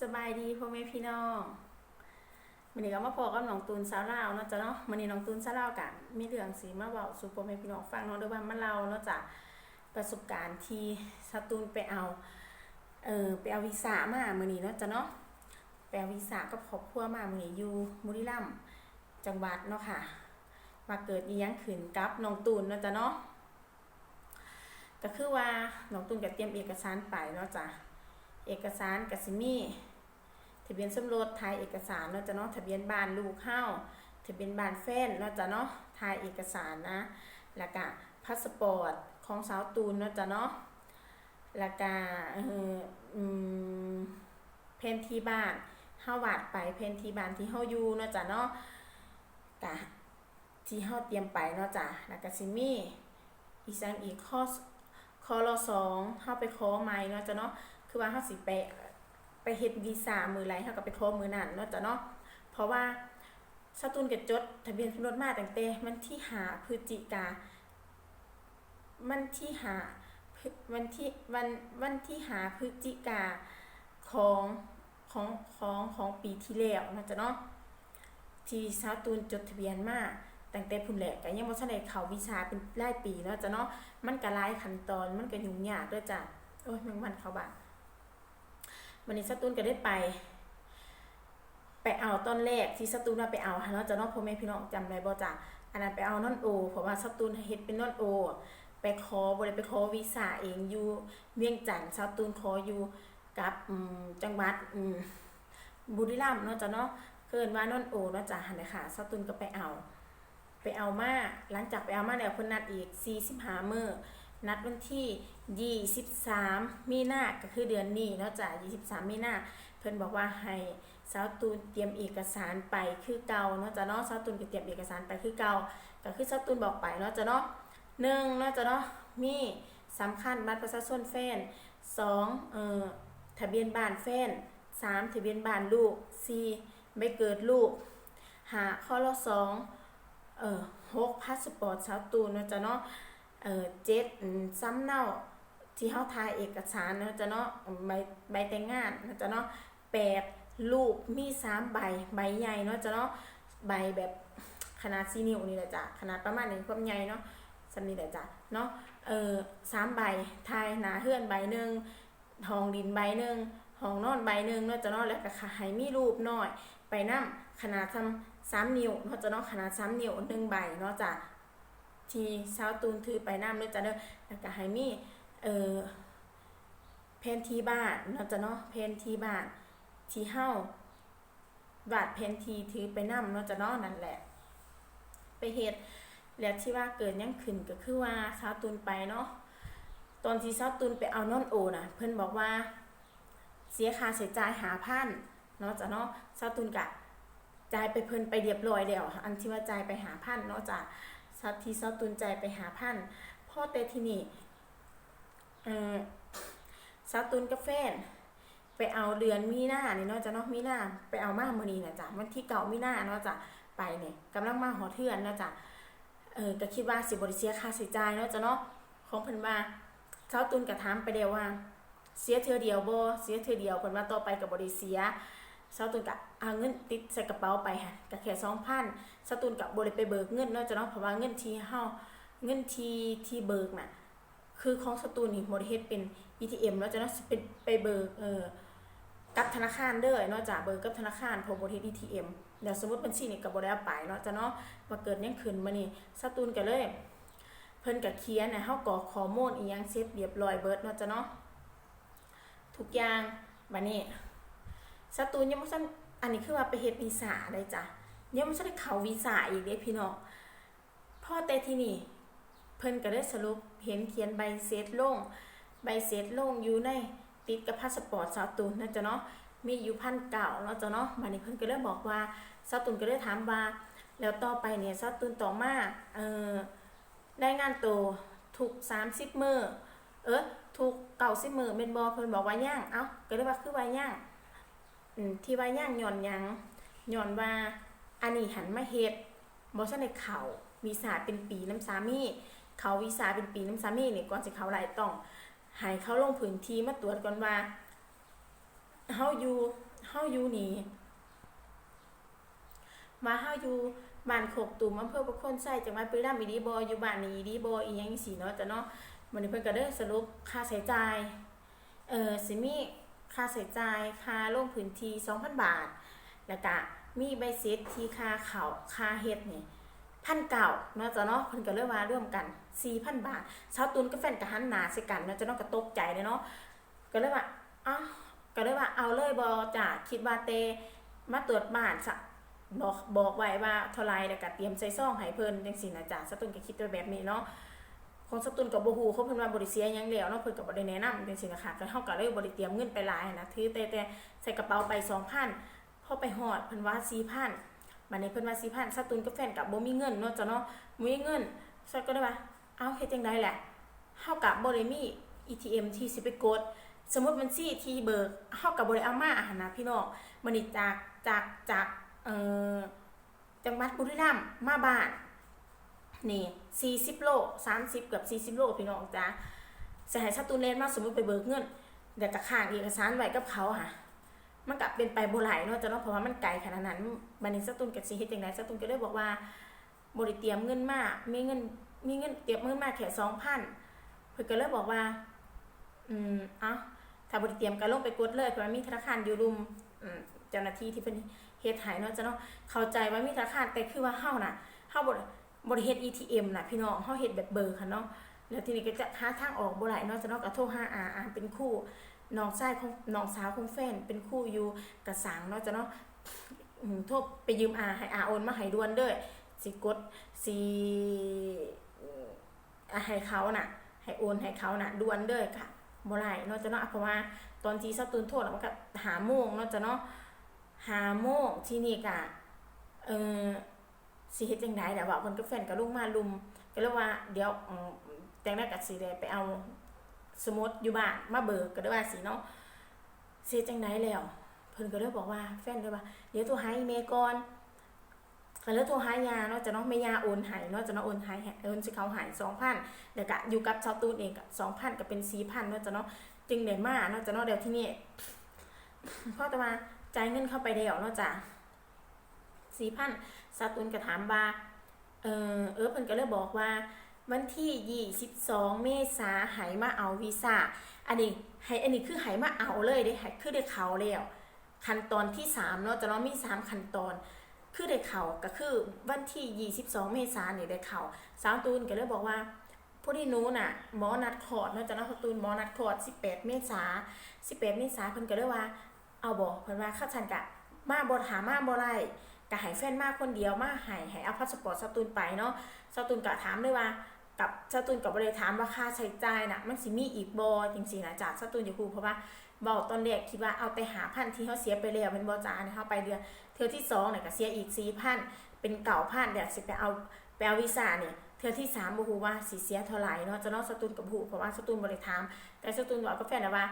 ສະບາຍດີພໍ່ແມ່ພີ່ນ້ອງ, ມື້ນີ້ກໍມາພໍ້ກັບນ້ອງຕູນສາວລາວເນາະ ເຈົ້າເນາະ. ມື້ນີ້ນ້ອງຕູນສາວລາວກໍມີເລື່ອງຊິມາເວົ້າສູ່ພໍ່ແມ່ພີ່ນ້ອງຟັງເນາະ ຫຼືວ່າມາເລົ່າເນາະ ຈາກປະສົບການທີ່ສາວຕູນໄປເອົາ ເອີ ໄປເອົາວີຊາມາມື້ນີ້ເນາະ ເຈົ້າເນາະ. ໄປເອົາວີຊາກັບຄອບຄົວມາມື້ນີ້ ຢູ່ບຸຣີລຳ ຈັງຫວັດເນາະ ວ່າເກີດອີ່ຫຍັງຂຶ້ນກັບນ້ອງຕູນເນາະ ເຈົ້າເນາະ. ກໍຄືວ່ານ້ອງຕູນກໍຕຽມເອກະສານໄປເນາະ ເອກະສານກໍຊິມີທະບຽນສົມລົດ ຖ່າຍເອກະສານເນາະ ເຈົ້າເນາະ, ທະບຽນບ້ານລູກເຮົາ, ທະບຽນບ້ານແຟນເນາະ ເຈົ້າເນາະ, ຖ່າຍເອກະສານນະ, ແລ້ວກະພາສປອດຂອງສາວຕູນເນາະ ເຈົ້າເນາະ, ແລ້ວກະ ເອີ ອືມ ແຜນທີ່ບ້ານ ເຮົາວາດໄປແຜນທີ່ບ້ານທີ່ເຮົາຢູ່ເນາະ ເຈົ້າເນາະ, ກະ ທີ່ເຮົາຕຽມໄປເນາະ ເຈົ້າ. ແລ້ວກໍຊິມີອີ່ຫຍັງອີກ ຄ ຄລສອງ ເຮົາໄປຂໍໃໝ່ເນາະ ເຈົ້າເນາະ, ຄືວ່າເຮົາຊິໄປ ໄປເຮັດວີຊາມື້ໃດ ເຮົາກໍໄປຂໍມື້ນັ້ນເນາະ ເຈົ້າເນາະ. ເພາະວ່າສາວຕູນກໍຈົດທະບຽນສົມລົດມາຕັ້ງແຕ່ວັນທີຫ້າ ພຶສຈິກາ ວັນທີຫ້າ ພຶ ວັນທີ ວັນ ວັນທີຫ້າ ພຶສຈິກາຂອງ ຂອງ ຂອງ ຂອງປີທີ່ແລ້ວເນາະ ເຈົ້າເນາະ, ທີ່ສາວຕູນຈົດທະບຽນມາຕັ້ງແຕ່ພຸ້ນແຫຼະ, ກໍຍັງບໍ່ທັນໄດ້ເຂົ້າວີຊາເປັນລາຍປີເນາະ ເຈົ້າເນາະ. ມັນກໍຫຼາຍຂັ້ນຕອນ ມັນກໍຫຍຸ້ງຍາກເດີ ເຈົ້າ. ໂອ້ຍ ແມງວັນເຂົ້າບ້ານ. ບັດນີ້ສາວຕູນກໍໄດ້ໄປ ໄປເອົາຕອນແລກທີ່ສາວຕູນວ່າໄປເອົາຫັ້ນເນາະ ເຈົ້າເນາະ, ພໍ່ແມ່ພີ່ນ້ອງຈຳໄດ້ບໍ່ ເຈົ້າ? ອັນນັ້ນໄປເອົານອນໂອ ເພາະວ່າສາວຕູນເຮັດເປັນນອນໂອ ໄປຂໍ ບໍ່ໄດ້ໄປຂໍວີຊາເອງຢູ່ວຽງຈັນ, ສາວຕູນຂໍຢູ່ກັບ ອືມ ຈັງຫວັດ ອືມ ບຸຣີລຳເນາະ ເຈົ້າເນາະ, ເອີ້ນວ່ານອນໂອເນາະ ເຈົ້າ. ຫັ້ນແຫຼະ ສາວຕູນກໍໄປເອົາ ໄປເອົາມາ. ຫຼັງຈາກໄປເອົາມາແລ້ວ ເພິ່ນນັດອີກສີ່ສິບຫ້າມື້, ນັດວັນທີຊາວສາມ ມີນາ ກໍຄືເດືອນນີ້ເນາະ ເຈົ້າ, ຊາວສາມ ມີນາ. ເພິ່ນບອກວ່າໃຫ້ສາວຕູນຕຽມເອກະສານໄປຄືເກົ່າເນາະ ເຈົ້າເນາະ, ສາວຕູນກໍຕຽມເອກະສານໄປຄືເກົ່າ, ກໍຄືສາວຕູນບອກໄປເນາະ ເຈົ້າເນາະ. ໜຶ່ງເນາະ ເຈົ້າເນາະ, ມີສຳຄັນບັດປະຊາຊົນແຟນ, ສອງ ເອີ ທະບຽນບ້ານແຟນ, ສາມ ທະບຽນບ້ານລູກ, ສີ່ ໃບເກີດລູກ, ຫ້າ ຄລສອງ, ເອີ ຫົກ ພາສປອດສາວຕູນເນາະ ເຈົ້າເນາະ, ເອີ ເຈັດ ອືມ ສຳເນົາທີ່ເຮົາຖ່າຍເອກະສານເນາະ ເຈົ້າເນາະ, ໃບ ໃບແຕ່ງງານເນາະ ເຈົ້າເນາະ, ແປດ ຮູບມີສາມໃບ, ໃບໃຫຍ່ເນາະ ເຈົ້າເນາະ, ໃບແບບຂະໜາດສີ່ນິ້ວນີ້ແຫຼະ ເຈົ້າ, ຂະໜາດປະມານນີ້ ຄວາມໃຫຍ່ເນາະ, ສ່ຳນີ້ແຫຼະ ເຈົ້າເນາະ, ເອີ ສາມໃບ, ຖ່າຍໜ້າເຮືອນໃບໜຶ່ງ, ຫ້ອງຫຼິ້ນໃບໜຶ່ງ, ຫ້ອງນອນໃບໜຶ່ງເນາະ ເຈົ້າເນາະ, ແລ້ວກໍໃຫ້ມີຮູບນ້ອຍໄປນຳ ຂະໜາດສ່ຳສາມນິ້ວເນາະ ເຈົ້າເນາະ, ຂະໜາດສາມນິ້ວໜຶ່ງໃບເນາະ ເຈົ້າ, ທີ່ສາວຕູນຖືໄປນຳເດີ ເຈົ້າເດີ. ແລ້ວກໍໃຫ້ມີ ເອີ ແຜນທີ່ບ້ານເນາະ ເຈົ້າເນາະ, ແຜນທີ່ບ້ານທີ່ເຮົາ ວາດແຜນທີ່ຖືໄປນຳເນາະ ເຈົ້າເນາະ, ນັ້ນແຫຼະ ໄປເຮັດ. ແລ້ວທີ່ວ່າເກີດຫຍັງຂຶ້ນ ກໍຄືວ່າສາວຕູນໄປເນາະ, ຕອນທີ່ສາວຕູນໄປເອົານອນໂອນະ ເພິ່ນບອກວ່າເສຍຄ່າໃຊ້ຈ່າຍຫ້າພັນເນາະ ເຈົ້າເນາະ, ສາວຕູນກະຈ່າຍໄປເພິ່ນໄປຮຽບຮ້ອຍແລ້ວ, ອັນທີ່ວ່າຈ່າຍໄປຫ້າພັນເນາະ ເຈົ້າ, ສາວ ທີ່ສາວຕູນຈ່າຍໄປຫ້າພັນ. ພໍແຕ່ທີນີ້ ເອີ ສາວຕູນກັບແຟນ ໄປເອົາເດືອນມີນານີ້ເນາະ ເຈົ້າເນາະ, ມີນາ ໄປເອົາມາມື້ນີ້ນະ ເຈົ້າ, ວັນທີເກົ້າມີນາເນາະ ເຈົ້າ, ໄປນີ້ກຳລັງມາຮອດເຮືອນເນາະ ເຈົ້າ. ເອີ ກໍຄິດວ່າຊິບໍ່ໄດ້ເສຍຄ່າໃຊ້ຈ່າຍເນາະ ເຈົ້າເນາະ, ຂອງເພິ່ນວ່າ ສາວຕູນກໍຖາມໄປແລ້ວວ່າ ເສຍເທື່ອດຽວບໍ່? ເສຍເທື່ອດຽວ, ເພິ່ນວ່າຕໍ່ໄປກໍບໍ່ໄດ້ເສຍ. ສາວຕູນກໍເອົາເງິນຕິດໃສ່ກະເປົາໄປຫັ້ນ ກໍແຄ່ສອງພັນ, ສາວຕູນກໍບໍ່ໄດ້ໄປເບີກເງິນເນາະ ເຈົ້າເນາະ, ເພາະວ່າເງິນທີ່ເຮົາ ເງິນທີ່ ທີ່ເບີກນະ ຄືຂອງສະຕູນນີ້ບໍ່ໄດ້ເຮັດເປັນອີທີເອັມເນາະ ເຈົ້າເນາະ, ຊິເປັນໄປເບີກ ເອີ ກັບທະນາຄານເດີເນາະ ເຈົ້າ, ເບີກກັບທະນາຄານ ເພາະບໍ່ໄດ້ເຮັດອີທີເອັມ. ແລ້ວສະໝຸດບັນຊີນີ້ກໍບໍ່ໄດ້ເອົາໄປເນາະ ເຈົ້າເນາະ. ວ່າເກີດຫຍັງຂຶ້ນບັດນີ້ ສະຕູນກໍເລີຍ ເພິ່ນກໍຂຽນໃຫ້ເຮົາກອກຂໍ້ມູນອີ່ຫຍັງເສັດຮຽບຮ້ອຍເບິດເນາະ ເຈົ້າເນາະ, ທຸກຢ່າງ. ບັດນີ້ສະຕູນຍັງບໍ່ທັນ ອັນນີ້ຄືວ່າໄປເຮັດວີຊາໄດ້ ເຈົ້າ, ຍັງບໍ່ທັນໄດ້ເຂົ້າວີຊາອີກເດ້ພີ່ນ້ອງ. ພໍແຕ່ທີນີ້ເພິ່ນກໍໄດ້ສະຫຼຸບ ເຫັນຂຽນໃບເສັດລົງ ໃບເສັດລົງຢູ່ໃນ ຕິດກັບພາສະປອດສາວຕູນເນາະ ເຈົ້າເນາະ, ມີຢູ່ພັນເກົ້າເນາະ ເຈົ້າເນາະ. ບັດນີ້ເພິ່ນກໍເລີຍບອກວ່າ ສາວຕູນກໍເລີຍຖາມວ່າ ແລ້ວຕໍ່ໄປນີ້ສາວຕູນຕ້ອງມາ ເອີ ລາຍງານໂຕທຸກສາມສິບມື້ ເອີ ທຸກເກົ້າສິບມື້ແມ່ນບໍ່? ເພິ່ນບອກວ່າຍັງ. ເອົ້າ ກໍເລີຍວ່າຄືວ່າຍັງ ອືມ ທີ່ວ່າຍັງຍ້ອນຫຍັງ? ຍ້ອນວ່າອັນນີ້ຫັ້ນມາເຮັດບໍ່ທັນໄດ້ເຂົ້າວີຊາເປັນປີນຳສາມີ, ເຂົ້າວີຊາເປັນປີນຳສາມີນີ້ ກ່ອນຊິເຂົ້າໄດ້ຕ້ອງໃຫ້ເຂົາລົງພື້ນທີ່ມາຕວດກ່ອນວ່າ ເຮົາຢູ່ ເຮົາຢູ່ນີ້ ວ່າເຮົາຢູ່ບ້ານໂຄກຕຸ່ມ ອຳເພີປະໂຄນໄຊ ຈັງຫວັດບຸລີລັມອີ່ຫຼີບໍ່ ຢູ່ບ້ານນີ້ອີ່ຫຼີບໍ່ ອີ່ຫຍັງຈັ່ງຊີ້ເນາະ ເຈົ້າເນາະ. ບັດນີ້ເພິ່ນກໍເລີຍສະຫຼຸບຄ່າໃຊ້ຈ່າຍ ເອີ ຊິມີຄ່າໃຊ້ຈ່າຍ ຄ່າລົງພື້ນທີ່ສອງພັນບາດ ແລ້ວກະມີໃບເສັດທີ່ຄ່າເຂົ້າ ຄ່າເຮັດນີ້ພັນເກົ້າເນາະ ເຈົ້າເນາະ. ເພິ່ນກໍເລີຍວ່າລວມກັນສີ່ພັນບາດ. ສາວຕຸ່ນກັບແຟນກໍຫັນໜ້າໃສ່ກັນເນາະ ເຈົ້າເນາະ ກໍຕົກໃຈເດ້ເນາະ. ກໍເລີຍວ່າ ເອົ້າ ກໍເລີຍວ່າ ເອົາເລີຍບໍ່ຈ້າ ຄິດວ່າແຕ່ມາຕວດບ້ານຊະ ບອກ ບອກໄວ້ວ່າເທົ່າໃດ ແລ້ວກໍຕຽມໃສ່ຊອງໃຫ້ເພິ່ນ ຈັ່ງຊີ້ນະຈ້າ. ສາວຕຸ່ນກໍຄິດໄວ້ແບບນີ້ເນາະ. ຂອງສາວຕຸ່ນກໍບໍ່ຮູ້ ເພາະເພິ່ນວ່າບໍ່ໄດ້ເສຍຫຍັງແລ້ວເນາະ ເພິ່ນກໍບໍ່ໄດ້ແນະນຳ ຈັ່ງຊີ້ນະຄະ. ກໍເຮົາກໍເລີຍບໍ່ໄດ້ຕຽມເງິນໄປຫຼາຍນະ ຖືແຕ່ ແຕ່ໃສ່ກະເປົາໄປສອງພັນ ພໍໄປຮອດເພິ່ນວ່າສີ່ພັນ. ບັດນີ້ເພິ່ນວ່າສີ່ພັນ ສາວຕຸ່ນກັບແຟນກໍບໍ່ມີເງິນເນາະ ເຈົ້າເນາະ ບໍ່ມີເງິນ. ສາວກໍເລີຍວ່າ ເອົ້າ ເຮັດຈັ່ງໃດແຫຼະ ເຮົາກະບໍ່ໄດ້ມີອີທີເອັມທີ່ຊິໄປກົດ ສະໝຸດບັນຊີທີ່ເບີກ ເຮົາກະບໍ່ໄດ້ເອົາມາຫັ້ນນະພີ່ນ້ອງ. ບັດນີ້ຈາກ ຈາກ ຈາກ ເອີ ຈັງຫວັດບຸລີລັມມາບ້ານນີ້ສີ່ສິບໂລ ສາມສິບ ເກືອບສີ່ສິບໂລ ພີ່ນ້ອງຈ໋າ. ຊິໃຫ້ສາວຕຸ່ນແລ່ນມາ ສົມມຸດໄປເບີກເງິນ ແລ້ວກະຄ້າງເອກະສານໄວ້ກັບເຂົາຫັ້ນ ມັນກະເປັນໄປບໍ່ໄດ້ເນາະ ເຈົ້າເນາະ ເພາະວ່າມັນໄກຂະໜາດນັ້ນ. ບັດນີ້ສາວຕຸ່ນກະຊິເຮັດຈັ່ງໃດ ສາວຕຸ່ນກະເລີຍບອກວ່າ ບໍ່ໄດ້ຕຽມເງິນມາ ມີເງິນ ມີເງິນ ຕຽມເງິນມາແຄ່ສອງພັນ. ເພິ່ນກໍເລີຍບອກວ່າ ອືມ ເອົ້າ ຖ້າບໍ່ໄດ້ຕຽມກໍລົງໄປກົດເລີຍ ເພາະວ່າມີທະນາຄານຢູ່ລຸ່ມ ອືມ ເຈົ້າໜ້າທີ່ທີ່ເພິ່ນເຮັດໃຫ້ເນາະ ເຈົ້າເນາະ. ເຂົ້າໃຈວ່າມີທະນາຄານ ແຕ່ຄືວ່າເຮົານະ ເຮົາບໍ່ ບໍ່ໄດ້ເຮັດອີທີເອັມນະພີ່ນ້ອງ ເຮົາເຮັດແບບເບີກຫັ້ນເນາະ. ແລ້ວທີນີ້ກໍຈະຫາທາງອອກບໍ່ໄດ້ເນາະ ເຈົ້າເນາະ. ກໍໂທຫາອາ ອາເປັນຄູ ນ້ອງຊາຍຂອງ ນ້ອງສາວຂອງແຟນເປັນຄູຢູ່ກະສັງເນາະ ເຈົ້າເນາະ. ອືມ ໂທໄປຢືມອາ ໃຫ້ອາໂອນມາໃຫ້ດ່ວນເດີ ຊິກົດ ຊິ ອາ ໃຫ້ເຂົານະ ໃຫ້ໂອນໃຫ້ເຂົານະດ່ວນເດີ ກະບໍ່ໄດ້ເນາະ ເຈົ້າເນາະ. ເພາະວ່າຕອນທີ່ສາວຕຸ່ນໂທນະ ມັນກະຫ້າໂມງເນາະ ເຈົ້າເນາະ ຫ້າໂມງ. ທີນີ້ກະ ເອີ ຊິເຮັດຈັ່ງໃດລະ ເວົ້າກັນກັບແຟນ ກະລົງມາລຸ່ມ ກະເລີຍວ່າ ດຽວ ອືມ ຈັ່ງໃດກະຊິໄດ້ໄປເອົາສະໝຸດຢູ່ບ້ານມາເບີກ ກະເລີຍວ່າຊີ້ເນາະ. ຊິເຮັດຈັ່ງໃດແລ້ວ ເພິ່ນກະເລີຍບອກວ່າ ແຟນເລີຍວ່າ ດຽວໂທຫາອີ່ແມ່ກ່ອນ. ກະເລີຍໂທຫາຍ່າເນາະ ເຈົ້າເນາະ ແມ່ຍ່າໂອນໃຫ້ເນາະ ເຈົ້າເນາະ ໂອນໃຫ້ ໂອນໃຫ້ສອງພັນ ແລ້ວກະຢູ່ກັບສາວຕຸ່ນເອງກະສອງພັນ ກະເປັນສີ່ພັນເນາະ ເຈົ້າເນາະ ຈຶ່ງໄດ້ມາເນາະ ເຈົ້າເນາະ. ແລ້ວທີນີ້ ພໍແຕ່ວ່າຈ່າຍເງິນເຂົາໄປແລ້ວເນາະ ຈ້າ ສີ່ພັນ ສາວຕຸ່ນກະຖາມວ່າ ເອີ ເອີ ເພິ່ນກະເລີຍບອກວ່າ ວັນທີຊາວສອງເມສາໃຫ້ມາເອົາວີຊາ. ອັນນີ້ໃຫ້ ອັນນີ້ຄືໃຫ້ມາເອົາເລີຍເດ້ ໃຫ້ ຄືໄດ້ເຂົ້າແລ້ວ ຂັ້ນຕອນທີສາມເນາະ ເຈົ້າເນາະ ມີສາມຂັ້ນຕອນ ຄືໄດ້ເຂົ້າ ກະຄືວັນທີຊາວສອງເມສານີ້ໄດ້ເຂົ້າ. ສາວຕຸ່ນກະເລີຍບອກວ່າ ພໍດີໜູນະ ໝໍນັດຄອດເນາະ ເຈົ້າເນາະ ສາວຕຸ່ນ ໝໍນັດຄອດສິບແປດເມສາ ສິບແປດເມສາ ເພິ່ນກະເລີຍວ່າ ເອົາບໍ່ ເພິ່ນວ່າ ຄັນຊັ້ນກະມາບໍ່ ຖ້າມາບໍ່ໄດ້ ກະໃຫ້ແຟນມາຄົນດຽວ ມາໃຫ້ ໃຫ້ເອົາພາສະປອດສາວຕຸ່ນໄປເນາະ. ສາວຕຸ່ນກະຖາມເລີຍວ່າ ກັບ ສາວຕຸ່ນກະບໍ່ໄດ້ຖາມວ່າຄ່າໃຊ້ຈ່າຍນະ ມັນຊິມີອີກບໍ່ ຈັ່ງຊີ້ນະ ຈາກສາວຕຸ່ນຢາກຮູ້ ເພາະວ່າເວົ້າຕອນແລກຄິດວ່າເອົາແຕ່ຫ້າພັນທີ່ເຮົາເສຍໄປແລ້ວແມ່ນບໍ່ ຈ່າ ອັນນີ້ເຮົາໄປເທື່ອ ເທື່ອທີສອງນີ້ກະເສຍອີກສີ່ພັນ ເປັນເກົ້າພັນ ແລ້ວຊິໄປເອົາ ໄປເອົາວີຊານີ້ ເທື່ອທີສາມບໍ່ຮູ້ວ່າຊິເສຍເທົ່າໃດເນາະ ເຈົ້າເນາະ. ສາວຕຸ່ນກະບໍ່ຮູ້ ເພາະວ່າສາວຕຸ່ນບໍ່ໄດ້ຖາມ ແຕ່ສາວຕຸ່ນເວົ້າກັບແຟນແລ້ວວ່າ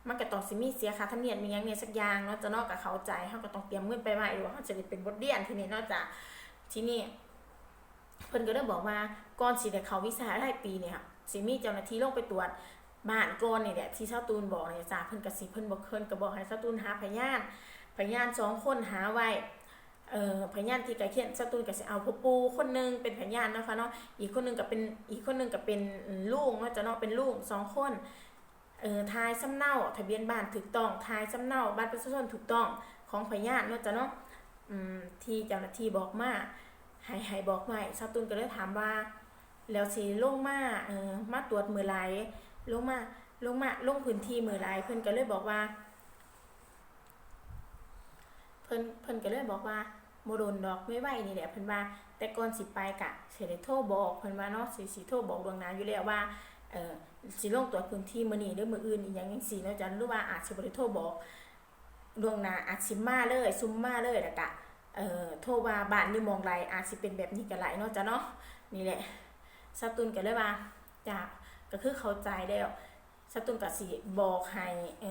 ມັນກະຕ້ອງຊິມີເສຍຄ່າທຳນຽມອີ່ຫຍັງແດ່ສັກຢ່າງເນາະ ເຈົ້າເນາະ. ກະເຂົ້າໃຈ ເຮົາກະຕ້ອງຕຽມເງິນໄປໄວ້ ຫຼືວ່າເຮົາຊິໄດ້ເປັນບົດຮຽນທີນີ້ເນາະ ຈ້າ. ທີນີ້ ເພິ່ນກະເລີຍບອກວ່າ ກ່ອນຊິໄດ້ເຂົ້າວີຊາລາຍປີນີ້ ຊິມີເຈົ້າໜ້າທີ່ລົງໄປຕວດບ້ານກ່ອນນີ້ແຫຼະ ທີ່ສາວຕຸ່ນບອກນີ້ຈ້າ. ເພິ່ນກະຊິ ເພິ່ນບອກ ເພິ່ນກະບອກໃຫ້ສາວຕຸ່ນຫາພະຍານ ພະຍານສອງຄົນ ຫາໄວ້ ເອີ ພະຍານທີ່ໃກ້ຄຽງ. ສາວຕຸ່ນກະຊິເອົາພໍ່ປູ່ຄົນໜຶ່ງເປັນພະຍານເນາະ ເນາະ ອີກຄົນໜຶ່ງກະເປັນ ອີກຄົນໜຶ່ງກະເປັນ ອືມ ລຸງເນາະ ເຈົ້າເນາະ ເປັນລຸງສອງຄົນ. ເອີ ຖ່າຍສຳເນົາທະບຽນບ້ານຖືກຕ້ອງ ຖ່າຍສຳເນົາບັດປະຊາຊົນຖືກຕ້ອງຂອງພະຍານເນາະ ເຈົ້າເນາະ. ອືມ ທີ່ເຈົ້າໜ້າທີ່ບອກມາ ໃຫ້ ໃຫ້ບອກໄວ້ ສາວຕຸ່ນກະເລີຍຖາມວ່າ ແລ້ວຊິລົງມາ ເອີ ມາຕວດມື້ໃດ ລົງມາ ລົງມາ ລົງພື້ນທີ່ມື້ໃດ ເພິ່ນກະເລີຍບອກວ່າ ເພິ່ນ ເພິ່ນກະເລີຍບອກວ່າ ບໍ່ດົນດອກ ໄວໆນີ້ແຫຼະ ເພິ່ນວ່າ. ແຕ່ກ່ອນຊິໄປກະຊິໄດ້ໂທບອກ ເພິ່ນວ່າເນາະ ຊິ ຊິໂທບອກລ່ວງໜ້າຢູ່ແລ້ວວ່າ ເອີ ຊິລົງຕວດພື້ນທີ່ມື້ນີ້ ຫຼື ມື້ອື່ນ ອີ່ຫຍັງຈັ່ງຊີ້ເນາະ ຫຼືວ່າອາດຊິບໍ່ໄດ້ໂທບອກລ່ວງໜ້າ ອາດຊິມາເລີຍ ຊຸ່ມມາເລີຍ ແລ້ວກະ ເອີ ໂທວ່າບ້ານຢູ່ໝ່ອງໃດ ອາດຊິເປັນແບບນີ້ກະໄດ້ເນາະ ເຈົ້າເນາະ. ນີ້ແຫຼະ ສາວຕຸ່ນກະເລີຍວ່າ ຈ້າ ກະຄືເຂົ້າໃຈແລ້ວ ສາວຕຸ່ນກະຊິບອກໃຫ້ ເອີ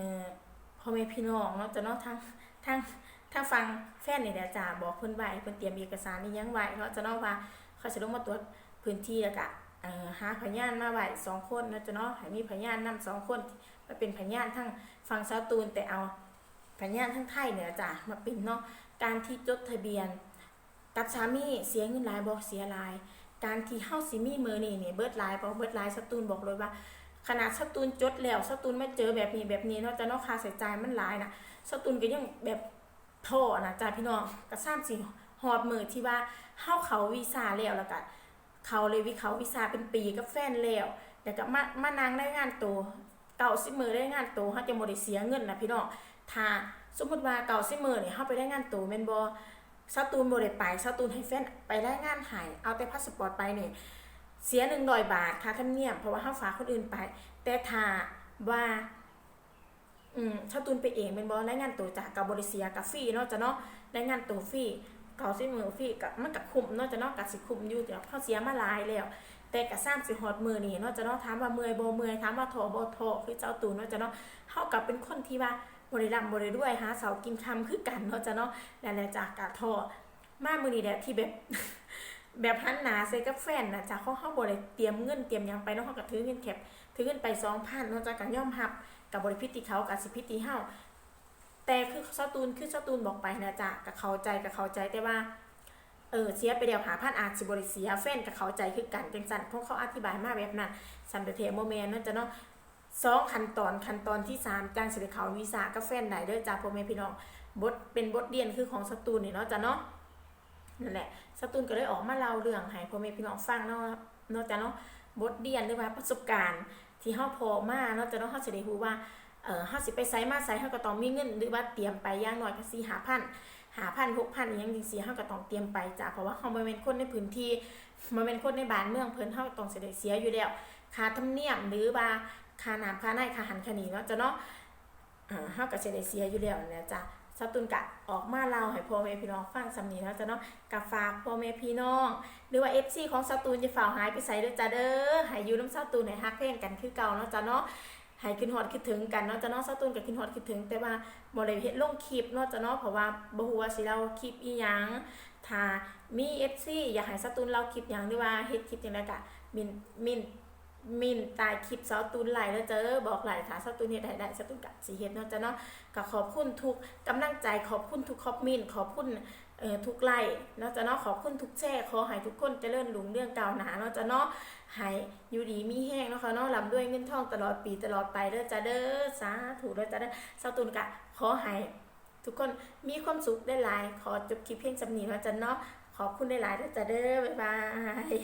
ພໍ່ແມ່ພີ່ນ້ອງເນາະ ເຈົ້າເນາະ ທາງ ທາງ ທາງຝັ່ງແຟນນີ້ແຫຼະຈ້າ ບອກເພິ່ນໄວ້ ເພິ່ນຕຽມເອກະສານອີ່ຫຍັງໄວ້ເນາະ ເຈົ້າເນາະ ວ່າເຂົາຊິລົງມາຕວດພື້ນທີ່ ແລ້ວກະ ເອີ ຫາພະຍານມາໄວ້ສອງຄົນເນາະ ເຈົ້າເນາະ ໃຫ້ມີພະຍານນຳສອງຄົນ ມາເປັນພະຍານທາງຝັ່ງສາວຕຸ່ນ ແຕ່ເອົາ ກັນຍານທາງໄທນີ້ລະຈ້າ ມາເປັນເນາະ ການທີ່ຈົດທະບຽນກັບສາມີ ເສຍເງິນຫຼາຍບໍ່? ເສຍຫຼາຍ. ການທີ່ເຮົາຊິມີມື້ນີ້ນີ້ ເບິດຫຼາຍບໍ່? ເບິດຫຼາຍ. ສາວຕູນບອກເລີຍວ່າ ຂະໜາດສາວຕູນຈົດແລ້ວ ສາວຕູນມາເຈີແບບນີ້ ແບບນີ້ເນາະ ເຈົ້າເນາະ ຄ່າໃຊ້ຈ່າຍມັນຫຼາຍນະ ສາວຕູນກໍຍັງແບບທໍ້ນະຈ້າພີ່ນ້ອງ. ກະຊ່ຳຊິຮອດມື້ທີ່ວ່າເຮົາເຂົ້າວີຊາແລ້ວ ແລ້ວກະເຂົ້າເລຍ ເຂົ້າວີຊາເປັນປີກັບແຟນແລ້ວ ແລ້ວກະມາ ມານັ່ງລາຍງານໂຕ ເກົ້າສິບມື້ລາຍງານໂຕ ເຮົາຈະບໍ່ໄດ້ເສຍເງິນນະພີ່ນ້ອງ. ຖ້າສົມມຸດວ່າເກົ້າສິບມື້ນີ້ ເຮົາໄປລາຍງານໂຕແມ່ນບໍ່? ສາວຕູນບໍ່ໄດ້ໄປ ສາວຕູນໃຫ້ແຟນໄປລາຍງານໃຫ້ ເອົາແຕ່ພາສະປອດໄປນີ້ ເສຍໜຶ່ງຮ້ອຍບາດຄ່າທຳນຽມ ເພາະວ່າເຮົາຝາກຄົນອື່ນໄປ. ແຕ່ຖ້າວ່າ ອືມ ສາວຕູນໄປເອງແມ່ນບໍ່? ລາຍງານໂຕຈ້າ ກະບໍ່ໄດ້ເສຍ ກະຟຣີເນາະ ເຈົ້າເນາະ ລາຍງານໂຕຟຣີ ເກົ້າສິບມື້ຟຣີ ກະ ມັນກະຄຸ້ມເນາະ ເຈົ້າເນາະ ກະຊິຄຸ້ມຢູ່ ເຮົາເສຍມາຫຼາຍແລ້ວ. ແຕ່ກະຊ່ຳຊິຮອດມື້ນີ້ເນາະ ເຈົ້າເນາະ. ຖາມວ່າເມື່ອຍບໍ່? ເມື່ອຍ. ຖາມວ່າທໍ້ບໍ່? ທໍ້ ຄືສາວຕູນເນາະ ເຈົ້າເນາະ. ເຮົາກະເປັນຄົນທີ່ວ່າບໍ່ໄດ້ລ່ຳບໍ່ໄດ້ລວຍ ຫາເຊົ້າກິນຄ່ຳຄືກັນເນາະ ເຈົ້າເນາະ. ນັ້ນແຫຼະຈ້າ ກະທໍ້ ມາມື້ນີ້ແຫຼະທີ່ແບບ ແບບຫັນໜ້າໃສ່ກັບແຟນນະຈ້າ ເພາະເຮົາບໍ່ໄດ້ຕຽມເງິນຕຽມຫຍັງໄປເນາະ ເຮົາກະຖືເງິນແຄັບ ຖືເງິນໄປສອງພັນເນາະ ເຈົ້າກະຍອມຮັບ ກະບໍ່ໄດ້ຜິດທີ່ເຂົາ ກະຊິຜິດທີ່ເຮົາ. ແຕ່ຄືສາວຕູນ ຄືສາວຕູນບອກໄປຫັ້ນນະຈ້າ ກະເຂົ້າໃຈ ກະເຂົ້າໃຈ ແຕ່ວ່າ ເອີ ເສຍໄປແລ້ວຫ້າພັນ ອາດຊິບໍ່ໄດ້ເສຍ ແຟນກະເຂົ້າໃຈຄືກັນ ຈັ່ງຊັ້ນ ພວກເຂົາອະທິບາຍມາແບບນັ້ນ. ສ່ຳແທ້ໆບໍ່ແມ່ນເນາະ ເຈົ້າເນາະ. ສອງຂັ້ນຕອນ ຂັ້ນຕອນທີສາມ ຈັ່ງຊິໄດ້ເຂົ້າວີຊາກັບແຟນໄດ້ເດີຈ້າ ພໍ່ແມ່ພີ່ນ້ອງ. ບົດ ເປັນບົດຮຽນຄືຂອງສາວຕູນນີ້ເນາະ ເຈົ້າເນາະ. ນັ້ນແຫຼະ ສາວຕູນກະເລີຍອອກມາເລົ່າເລື່ອງໃຫ້ພໍ່ແມ່ພີ່ນ້ອງຟັງເນາະ ເນາະ ເຈົ້າເນາະ. ບົດຮຽນ ຫຼືວ່າປະສົບການທີ່ເຮົາພໍ້ມາເນາະ ເຈົ້າເນາະ ເຮົາຊິໄດ້ຮູ້ວ່າ ເອີ ເຮົາຊິໄປໃສມາໃສ ເຮົາກະຕ້ອງມີເງິນ ຫຼືວ່າຕຽມໄປຢ່າງໜ້ອຍກະສີ່ຫ້າພັນ ຫ້າພັນ ຫົກພັນ ອີ່ຫຍັງຈັ່ງຊີ້ ເຮົາກະຕ້ອງຕຽມໄປຈ້າ ເພາະວ່າເຮົາບໍ່ແມ່ນຄົນໃນພື້ນທີ່ ບໍ່ແມ່ນຄົນໃນບ້ານເມືອງເພິ່ນ ເຮົາກະຕ້ອງຊິໄດ້ເສຍຢູ່ແລ້ວ ຄ່າທຳນຽມ ຫຼືວ່າຄ່ານ້ຳ ຄ່າໃນ ຄ່າຫັ້ນຄ່ານີ້ເນາະ ເຈົ້າເນາະ. ເຮົາກະຊິໄດ້ເສຍຢູ່ແລ້ວຫັ້ນແຫຼະຈ້າ. ສາວຕູນກະອອກມາເລົ່າໃຫ້ພໍ່ແມ່ພີ່ນ້ອງຟັງສ່ຳນີ້ເນາະ ເຈົ້າເນາະ. ກະຝາກພໍ່ແມ່ພີ່ນ້ອງ ຫຼືວ່າເອັຟຊີຂອງສາວຕູນ ຢ່າຟ້າວຫາຍໄປໃສເດີຈ້າເດີ ໃຫ້ຢູ່ນຳສາວຕູນ ໃຫ້ຮັກແພງກັນຄືເກົ່າເນາະ ເຈົ້າເນາະ. ໃຫ້ຄິດຮອດຄິດເຖິງກັນເນາະ ເຈົ້າເນາະ. ສາວຕູນກະຄິດຮອດຄິດເຖິງ ແຕ່ວ່າບໍ່ໄດ້ເຮັດລົງຄລິບເນາະ ເຈົ້າເນາະ ເພາະວ່າບໍ່ຮູ້ວ່າຊິເລົ່າຄລິບອີ່ຫຍັງ. ຖ້າມີເອັຟຊີຢາກໃຫ້ສາວຕູນເລົ່າຄລິບຫຍັງ ຫຼືວ່າເຮັດຄລິບຈັ່ງໃດກະ ມິ້ນ ມິ້ນ ມິ້ນໃຕ້ຄລິບສາວຕູນໄດ້ເດີຈ້າ ບອກໄດ້. ຖ້າສາວຕູນເຮັດໃຫ້ໄດ້ ສາວຕູນກະຊິເຮັດເນາະ ເຈົ້າເນາະ. ກະຂອບຄຸນທຸກກຳລັງໃຈ ຂອບຄຸນທຸກຄອມເມັ້ນ ຂອບຄຸນ ເອີ ທຸກໄລເນາະ ເຈົ້າເນາະ. ຂອບຄຸນທຸກແຊ ຂໍໃຫ້ທຸກຄົນຈະເລີນຮຸ່ງເຮືອງກ້າວໜ້າເນາະ ເຈົ້າເນາະ. ໃຫ້ຢູ່ດີມີແຮງເນາະ ເຈົ້າເນາະ ລ່ຳລວຍເງິນທອງຕະຫຼອດປີຕະຫຼອດໄປເດີຈ້າເດີ ສາທຸເດີຈ້າເດີ. ສາວຕູນກະຂໍໃຫ້ທຸກຄົນມີຄວາມສຸກຫຼາຍໆ. ຂໍຈົບຄລິບພຽງສ່ຳນີ້ເນາະ ເຈົ້າເນາະ. ຂອບຄຸນຫຼາຍໆເດີຈ້າເດີ ບາຍບາຍ.